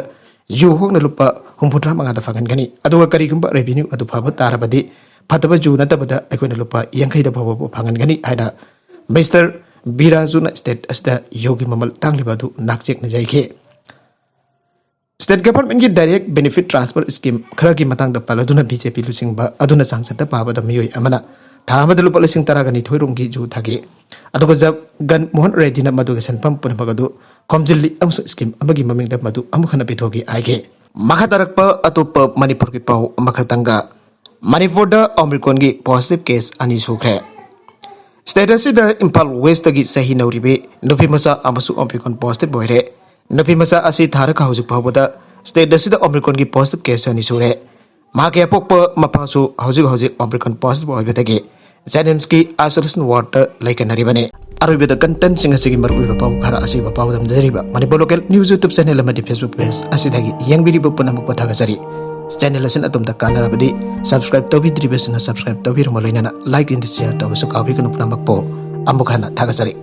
ꯌꯨ ꯍꯣꯡꯅ ꯂꯨꯄꯥ ꯍꯨꯝꯐꯨꯇꯔꯥ ꯃꯉꯥꯗ ꯐꯪꯍꯟꯒꯅꯤ꯫ ꯑꯗꯨꯒ ꯀꯔꯤꯒꯨꯝꯕ ꯔꯦꯚꯤꯅ꯭ꯌꯨ ꯑꯗꯨ ꯐꯕ ꯇꯥꯔꯕꯗꯤ ꯐꯠꯇꯕ ꯌꯨ ꯅꯠꯇꯕꯗ ꯑꯩꯈꯣꯏꯅ ꯂꯨꯄꯥ ꯌꯥꯡꯈꯩꯗ ꯐꯥꯎꯕ ꯐꯪꯍꯟꯒꯅꯤ ꯍꯥꯏꯅ ꯃꯤꯁꯇꯔ ꯕꯤꯔꯥꯖꯨꯅ ꯁ꯭ꯇꯦꯠ ꯑꯁꯤꯗ ꯌꯨꯒꯤ ꯃꯃꯜ ꯇꯥꯡꯂꯤꯕ ꯑꯗꯨ ꯅꯥꯛꯆꯦꯛꯅ ꯌꯩꯈꯤ꯫ ꯁ꯭ꯇꯦꯠ ꯒꯚꯔꯟꯃꯦꯟꯠꯀꯤ ꯗꯥꯏꯔꯦꯛꯠ ꯕꯦꯅꯤꯐꯤꯠ ꯇ꯭ꯔꯥꯟꯁꯐꯔ ꯁ꯭ꯀꯤꯝ ꯈꯔꯒꯤ ꯃꯇꯥꯡꯗ ꯄꯜꯂꯗꯨꯅ ꯕꯤ ꯖꯦ ꯄꯤ ꯂꯨꯆꯤꯡꯕ ꯑꯗꯨꯅ ꯆꯥꯡꯆꯠꯇ ꯄꯥꯕꯗ ꯃꯤꯑꯣꯏ ꯑꯃꯅ ꯊꯥ ꯑꯃꯗ ꯂꯨꯄꯥ ꯂꯤꯁꯤꯡ ꯇꯔꯥꯒ ꯅꯤꯊꯣꯏ ꯔꯣꯝꯒꯤ ꯌꯨ ꯊꯛꯏ꯫ ꯑꯗꯨꯒ ꯖꯒꯟ ꯃꯣꯍꯟ ꯔꯦꯗꯤꯅ ꯃꯗꯨꯒꯤ ꯁꯦꯟꯐꯝ ꯄꯨꯝꯅꯃꯛ ꯑꯗꯨ ꯈꯣꯝꯖꯤꯜꯂꯤ ꯑꯃꯁꯨꯡ ꯁ꯭ꯀꯤꯝ ꯑꯃꯒꯤ ꯃꯃꯤꯡꯗ ꯃꯗꯨ ꯑꯃꯨꯛ ꯍꯟꯅ ꯄꯤꯊꯣꯛꯈꯤ ꯍꯥꯏꯈꯤ꯫ ꯃꯈꯥ ꯇꯥꯔꯛꯄ ꯑꯇꯣꯞꯄ ꯃꯅꯤꯄꯨꯔꯒꯤ ꯄꯥꯎ ꯑꯃꯈꯛꯇꯪꯒ, ꯃꯅꯤꯄꯨꯔꯗ ꯑꯣꯃꯤꯀ꯭ꯔꯣꯟꯒꯤ ꯄꯣꯖꯤꯇꯤꯚ ꯀꯦꯁ ꯑꯅꯤ ꯁꯨꯈ꯭ꯔꯦ꯫ ꯁ꯭ꯇꯦꯠ ꯑꯁꯤꯗ ꯏꯝꯐꯥꯜ ꯋꯦꯁꯇꯒꯤ ꯆꯍꯤ ꯅꯧꯔꯤꯕꯤ ꯅꯨꯄꯤ ꯃꯆꯥ ꯑꯃꯁꯨ ꯑꯣꯃꯤꯀ꯭ꯔꯣꯟ ꯄꯣꯖꯤꯇꯤꯚ ꯑꯣꯏꯔꯦ꯫ ꯅꯨꯄꯤ ꯃꯆꯥ ꯑꯁꯤ ꯊꯥꯔꯒ ꯍꯧꯖꯤꯛ ꯐꯥꯎꯕꯗ ꯁ꯭ꯇꯦꯠ ꯑꯁꯤꯗ ꯑꯣꯃꯤꯀ꯭ꯔꯣꯟꯒꯤ ꯄꯣꯖꯤꯇꯤꯚ ꯀꯦꯁ ꯑꯅꯤ ꯁꯨꯔꯦ꯫ ꯃꯍꯥꯛꯀꯤ ꯑꯄꯣꯛꯄ ꯃꯄꯥꯁꯨ ꯍꯧꯖꯤꯛ ꯍꯧꯖꯤꯛ ꯑꯣꯃꯤꯀ꯭ꯔꯣꯟ ꯄꯣꯖꯤꯇꯤꯚ ꯑꯣꯏꯕꯗꯒꯤ ꯖꯦꯅꯤꯝꯁꯀꯤ ꯑꯥꯏꯁꯣꯂꯦꯁꯟ ꯋꯥꯔꯗꯇ ꯂꯩꯀꯟꯅꯔꯤꯕꯅꯤ꯫ ꯑꯔꯣꯏꯕꯗ ꯀꯟꯇꯦꯟꯠꯁꯤꯡ ꯑꯁꯤꯒꯤ ꯃꯔꯨꯑꯣꯏꯕ ꯄꯥꯎ ꯈꯔ ꯑꯁꯤꯕ ꯄꯥꯎꯗꯝꯖꯔꯤꯕ Manipur local news YouTube channel ꯑꯃꯗꯤ ꯐꯦꯁꯕꯨꯛ ꯄꯦꯖ ꯑꯁꯤꯗꯒꯤ ꯌꯦꯡꯕꯤꯔꯤꯕ ꯄꯨꯝꯅꯃꯛꯄꯨ ꯊꯥꯒꯠꯆꯔꯤ꯫ ꯆꯦꯅꯦꯜ ꯑꯁꯤꯅ ꯑꯗꯣꯝꯗ ꯀꯥꯟꯅꯔꯕꯗꯤ ꯁꯕꯁꯀ꯭ꯔꯥꯏꯕ ꯇꯧꯕꯤꯗ꯭ꯔꯤꯕꯁꯤꯡꯅ ꯁꯕꯁꯀ꯭ꯔꯥꯏꯕ ꯇꯧꯕꯤꯔꯝꯃꯨ, ꯂꯣꯏꯅꯅ ꯂꯥꯏꯛ ꯑꯦꯟ ꯁꯤꯌꯔ ꯇꯧꯕꯁꯨ ꯀꯥꯎꯕꯤꯒꯅꯨ ꯄꯨꯝꯅꯃꯛꯄꯨ꯫ ꯑꯃꯨꯛ ꯍꯟꯅ ꯊꯥꯒꯠꯆꯔꯤ꯫